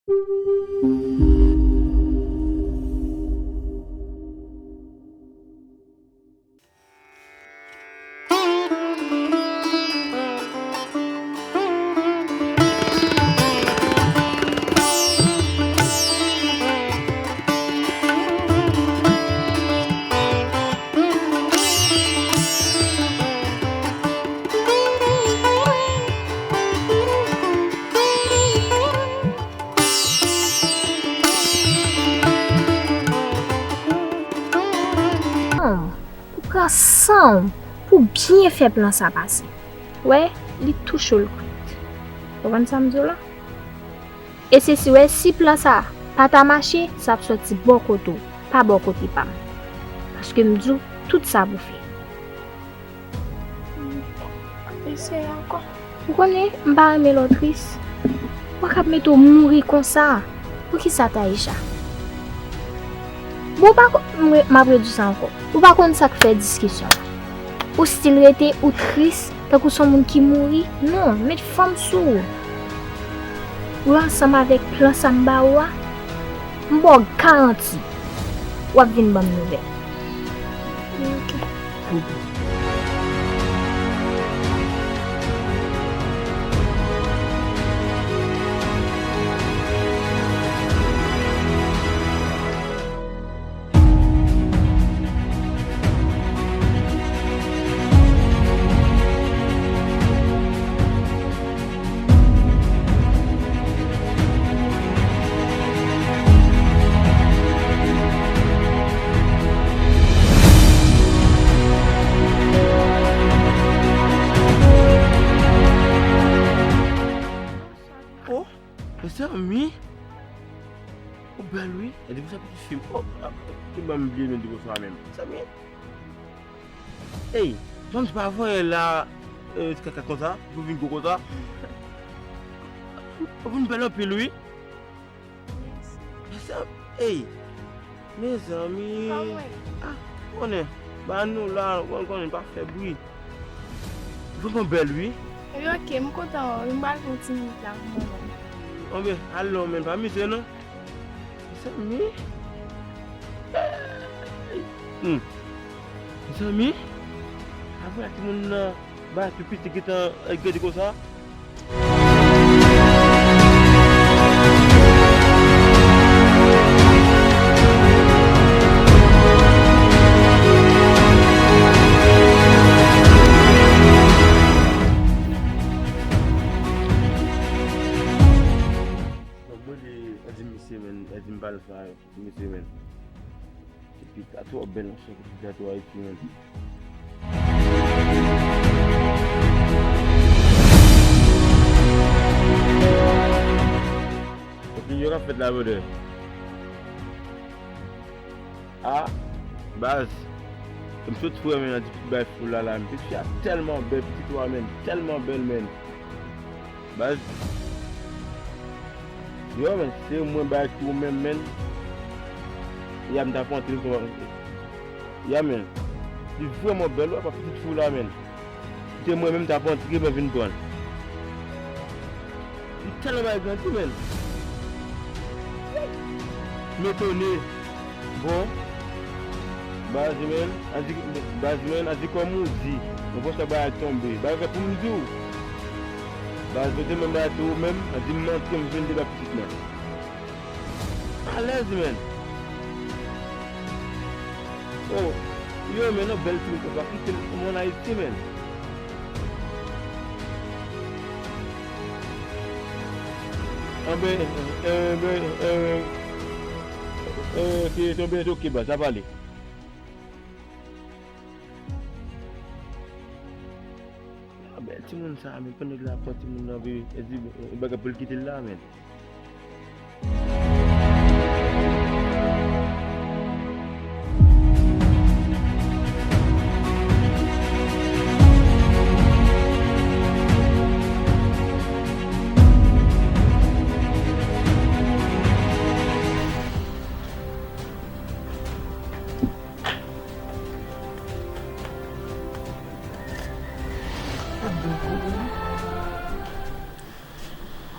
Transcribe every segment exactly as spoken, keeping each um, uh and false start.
Pou pran san w, pou byen fè plan sa pase. Wè, li tou cho l kwit. Konprann sa m di w la? E se si, wè, si plan sa pa ta mache, sa ap sòti bò kote w, pa bò kote pa m. Paske m di w tout sa pou fè. Eseye ankò. Ou konnen, m pa renmen lè w tris. Ou pa kab mete w mouri konsa. Poukisa, Taïcha? Bon, ou pa ko-, m re-, m ap redi sa ankò. Ou pa konn sa k fè diskisyon an. Ou still rete, ou tris, tankou se yon moun ki mouri. Non, met fanm sou ou. Ou ansanm avèk plan sa m ba ou a, m ba w garanti, w ap vin ban m nouvèl. Ok. Oh, mezanmi. Ou bèl wi. E depi sa pitit fi m. Oh, ki ban m bliye nou di bonswa menm. Mezanmi. Ey, fanm se pa voye la, euh, ti kaka konsa, pou vin gwo konsa. Ou vin bèl anpil wi. Mezanmi, ey, mezanmi. Ah, konnen, ba nou la, ou konnen pa fè bri. Ou vrèman bèl wi. Epi ok, m kontan wè w, m pral pran ti minit la pou mwen menm. Anben, al non, men pa mize non. Mezanmi. Hmm. Mezanmi. Apre la timoun nan ba tou pitit gentan, eh, grandi konsa. Mwen li, di misye, men, di m pale sa yo. Mesye, men. Epi, a twò bèl, monchè, epi a twò Ayiti, men. Epi, yo ka fèt la, brother. Ah, baz. M sot fou, men, nan ti bay foul la, la. Men, pitit fi a tèlman bèl, pitit wa, men. Tèlman bèl, men. Baz. Yo, men, se mwen bay tou menm, men. Ya, m t ap antre, m konprann. Ya, men. Li vrèman bèl, wè, pa pitit fou la, men. Se mwen menm t ap antre, men vin pran. Li tèlman bay grandi, men. M etone. Bon. Baz, men, an di, baz, men, an di kòm ou di. Mwen panse bagay tonbe. Bagay pou m di w. Baz, mete men bagay tou ou menm, an di m antre, m vin devan pitit mwen. Alèz, men. Oh, yo, men, non, bèl timoun konsa, kite l, mwen Ayiti, men. Anben, eh, eh, ben, eh, eh, ok, tonbe, ok, baz, sa pale. Ah, bèl timoun sa, men, pandan l ap pran timoun nan, vin, e di, e, bagay pou l kite l la, men.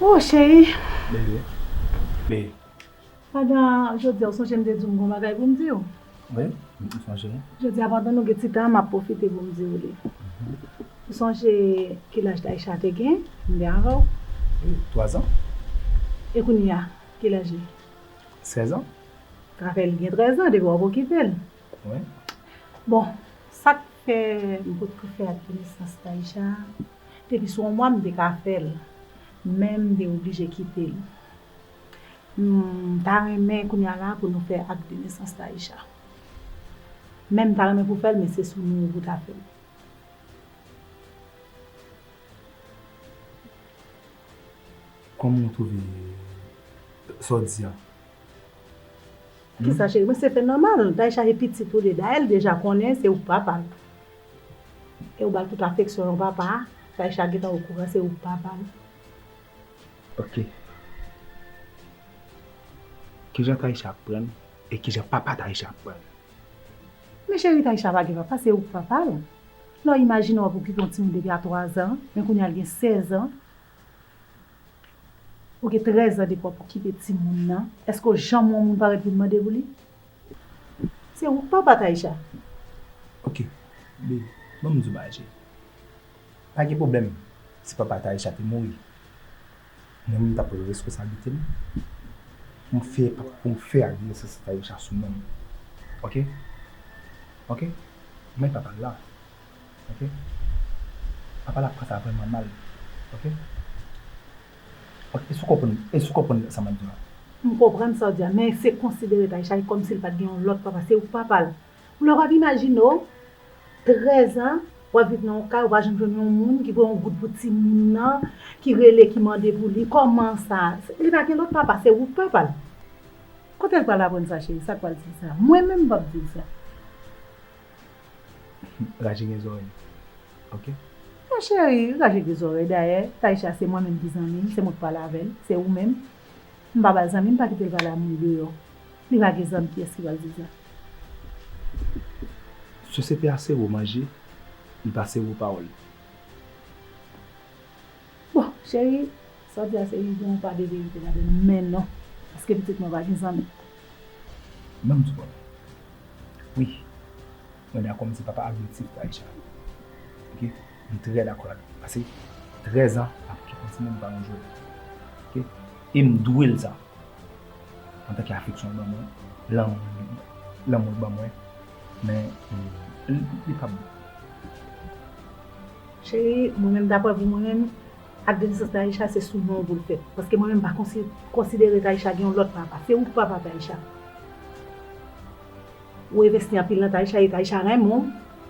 Oh, cheri. Bebe. Pandan jodi a, ou sonje m te di w m gen yon bagay pou m di w? Wi, m sonje. Jodi a, pandan nou gen ti tan, m ap pwofite pou m di w li. Ou sonje ki laj Taïcha te gen, m te avè w? Wi, twazan. E kounye a, ki laj li? Sèzan. Sa fè li gen trèzan depi w ap okipe l. Wi. Bon, sa k fè m potko fè ak konesans Taïcha, depi sou yon mwa m te ka fè l, men m te oblije kite l. M ta renmen kounye a la pou nou fè ak de nesans Taïcha. Men m ta renmen pou fè l, men se sou nou pou ta fè l. Kòman w twouve sa w di a? Kisa, cheri? Men se fè nòmal. Taïcha se pitit ou li ye. Dayè, l deja konnen se ou k papa l. E ou ba l tout afeksyon yon papa. Taïcha gentan okouran se ou k papa l. Ok. Kijan Taïcha ap pran l e kijan papa Taïcha ap pran l? Men cheri, Taïcha pa gen papa, se ou k papa l. Lè w imajine w ap okipe yon timoun depi a twazan, men kounye a l gen sèzan. Ou gen trèzan depi w ap okipe timoun nan. Èske w janm wè yon moun parèt vin mande pou li? Se ou k papa Taïcha. Ok, baby, ban m di w bagay, cheri. Pa gen pwoblèm si papa Taïcha te mouri. Mwen menm m t ap pran responsablite m pou m fè, pou m fè ak nesans Taïcha sou non m. Ok? Ok? Men papa l la. Ok? Papa l ap pran sa vrèman mal. Ok? Ok, èske w konprann, èske w konprann sa m ap di w la? M konprann sa w di a, men se konsidere Taïcha e kòmsi l pa t gen yon lòt papa, se ou k papa l. Lè w ap imajine w, trèzan, w ap viv nan yon kay, ou pa janm jwenn yon moun ki pran yon goud pou timoun nan, ki rele, ki mande pou li. Kòman sa? Li pa gen lòt papa, se ou k papa l. Kote l pral aprann sa, cheri? Sa k pral di l sa? Mwen menm, m p ap di l sa. Raje gen zòrèy. Ok? Men cheri, raje gen zòrèy. Dayè, Taïcha, se mwen menm ki zanmi l, se mwen k pale avè l, se ou menm. M pa ba l zanmi, m pa kite l pale a moun deyò. Li pa gen zanmi, kiyès ki pral di l sa? Sosyete a sere w manje, li pa sere w pawòl. Bon, cheri, sa w di a se yon pa de verite ladan l, men non. Paske pitit mwen pa gen zanmi. Ban m di w. Wi. Mwen dakò, m se papa adoptif Taïcha. Ok? M trè dakò ladan. Pase trèzan ap okipe yon timoun pa yon jwèt. Ok? E m dwe l sa. Antanke afeksyon l ban mwen, lanmou, lanmou l ban mwen, men, mm, li, li pa bon. Cheri, mwen menm, daprè pou mwen menm, ak de nesans Taïcha, se sou non w pou l fèt. Paske mwen menm, m pa konsi-, konsidere Taïcha gen yon lòt papa. Se ou k papa Taïcha. Ou envesti anpil nan Taïcha, e Taïcha renmen w,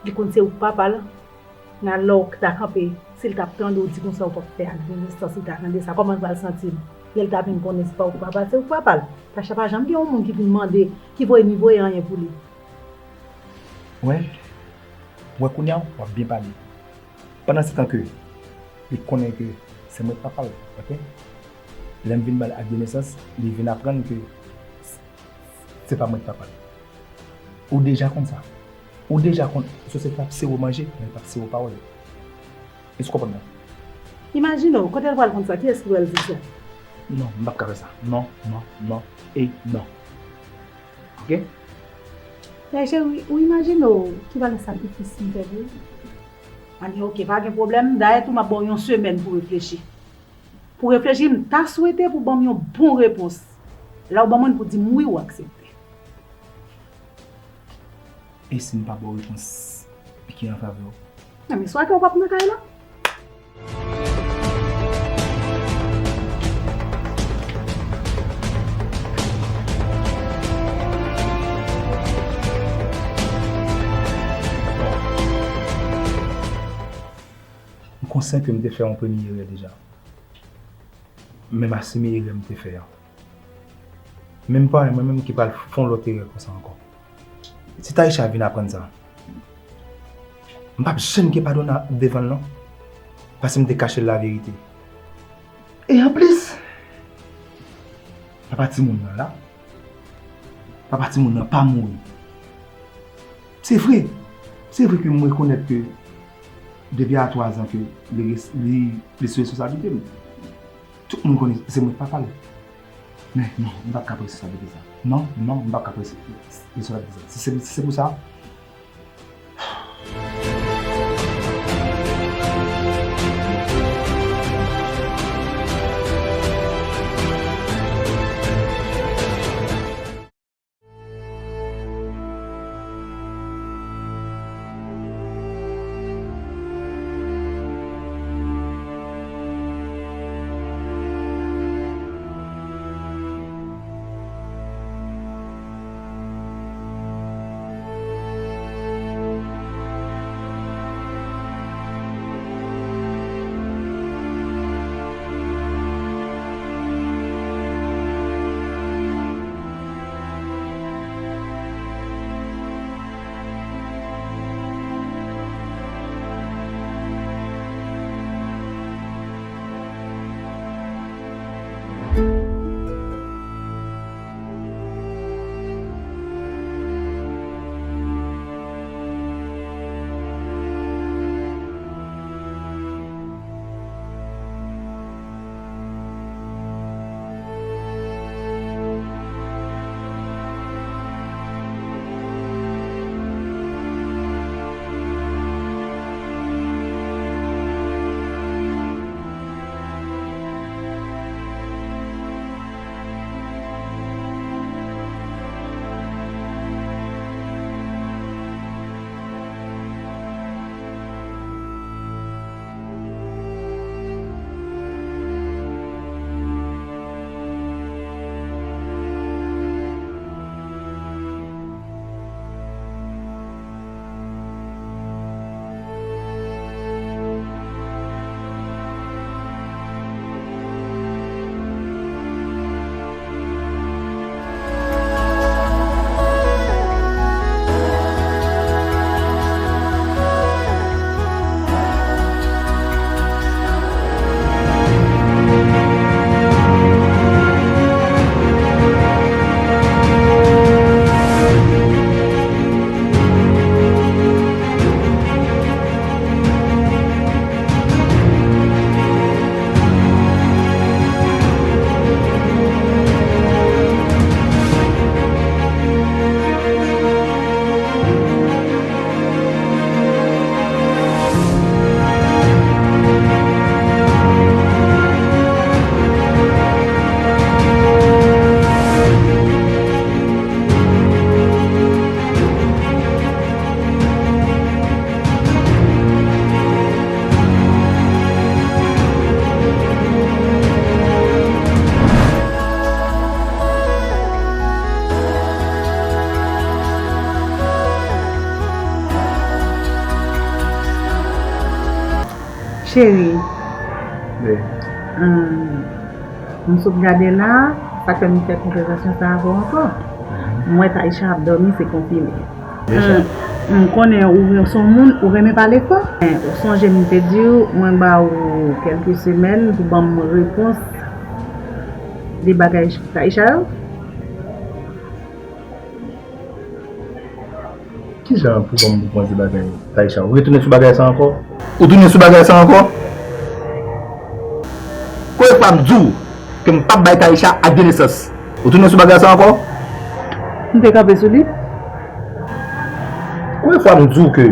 li konn se ou k papa l. Nan lè w ta kanpe, si l t ap tande w di konsa ou p ap fè ak de nesans, si l ta tande sa, kòman l pral santi l? Lè l ta vin konnen se pa ou k papa l, se ou k papa l. Taïcha pa janm gen yon moun ki vin mande, ki voye ni voye anyen pou li. Wè, wè kounye a, w ap byen pale. Pandan se tan ke li konnen ke se mwen k papa l, ok? Lè m vin ba l ak de nesans, li vin aprann ke se pa mwen k papa l. Ou deja konn sa. Ou deja konn sosyete ap sere w manje, men l p ap sere w pawòl. Èske w konprann mwen? Imajine w, kote l pral konn sa? Kiyès ki pral di sa? Non, m p ap ka fè sa. Non, non, non, e non. Ok? Men cheri, ou imajine w ki valè sakrifis m fè pou ou? Anyen, ok, pa gen pwoblèm. Dayè tou, m ap ba w yon semèn pou reflechi. Pou reflechi, m ta swete pou ban m yon bon repons. Lè w ban mwen l, pou di m wi, ou aksepte. E si m pa ba w repons ki an favè w? Nan men swa ke w p ap nan kay la. M konsyan ke m te fè yon premye erè deja. Men m asime erè m te fè an. Men m pa wè mwen menm ki pral fè yon lòt erè konsa ankò. Si Taïcha vin aprann sa, m p ap janm gen padon nan devan l non. Paske m te kache l laverite. E anplis, papa timoun nan la, papa timoun nan pa mouri. Se vre, se vre ke m rekonèt ke depi a twazan ke li res-, li, li sou responsablite m. Tout moun konnen se mwen k papa l. Men, non, m p ap ka prese sa, sa vle di sa. Non, non, m p ap ka prese, prese sa, sa vle di sa. Si se, si se pou sa, Cheri, wi. Hum, m sot gade la, sa fè m fè konvèsasyon sa avè w ankò. M wè Taïcha ap dòmi, se konfime. Deja. Hum, m konnen ou se yon moun, ou renmen pale fò. Men, ou sonje m te di w, mwen ba ou kèlke semèn pou ban m repons de bagay Taïcha yo? Kijan pou ban m pou panse bagay Taïcha? Ou retounen sou bagay sa ankò? Ou tounen sou bagay sa ankò? Konbyen fwa m di w ke m p ap bay Taïcha ak Genesans? Ou tounen sou bagay sa ankò? M te kanpe sou li. Konbyen fwa m di w ke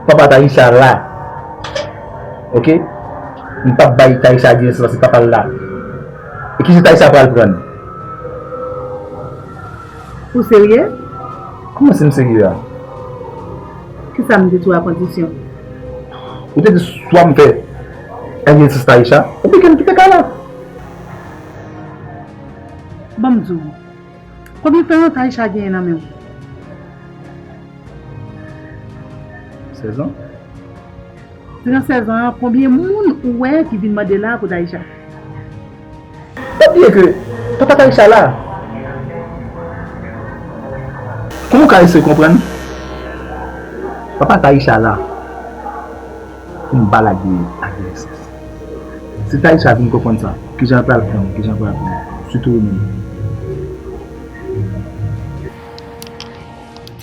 papa Taïcha la? Oke? M p ap bay Taïcha ak Genesans paske papa l la. E kijan Taïcha pral pran l? Ou serye? Kòman si m serye a? Kisa m di tou a kondisyon? Ou te di swa m fè Elyensis Taïcha, oubyen ke m kite kay la. Ban m di w, konbyen tan Taïcha genyen nan men w? Sèz an. Diran sèz an an, konbyen moun ou wè ki vin mande la pou Taïcha? Pa bliye ke papa Taïcha la. Kòman w ka eseye konprann? Papa Taïcha la pou m pa lage ak Genesans. Si Taïcha vin konprann sa, kijan l pral pran m, kijan l pral pran m, sitou ou menm?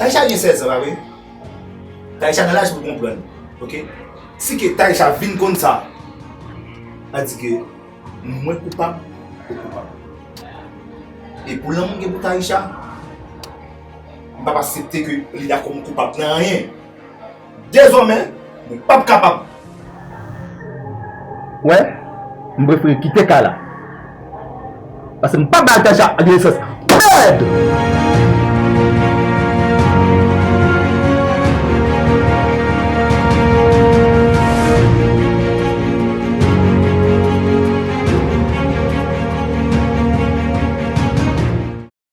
Taïcha gen sèz an, pa vre? Taïcha nan laj pou konprann, oke? Si ke Taïcha vin konn sa, sa di ke mwen koupab, ou koupab. E pou lanmou m gen pou Taïcha, m p ap aksepte ke li dakò m koupab nan anyen. Dezòmè, mwen p ap kapab. Wè, m prefere kite kay la. Paske m p ap bay Taïcha lis nesans. Pèd!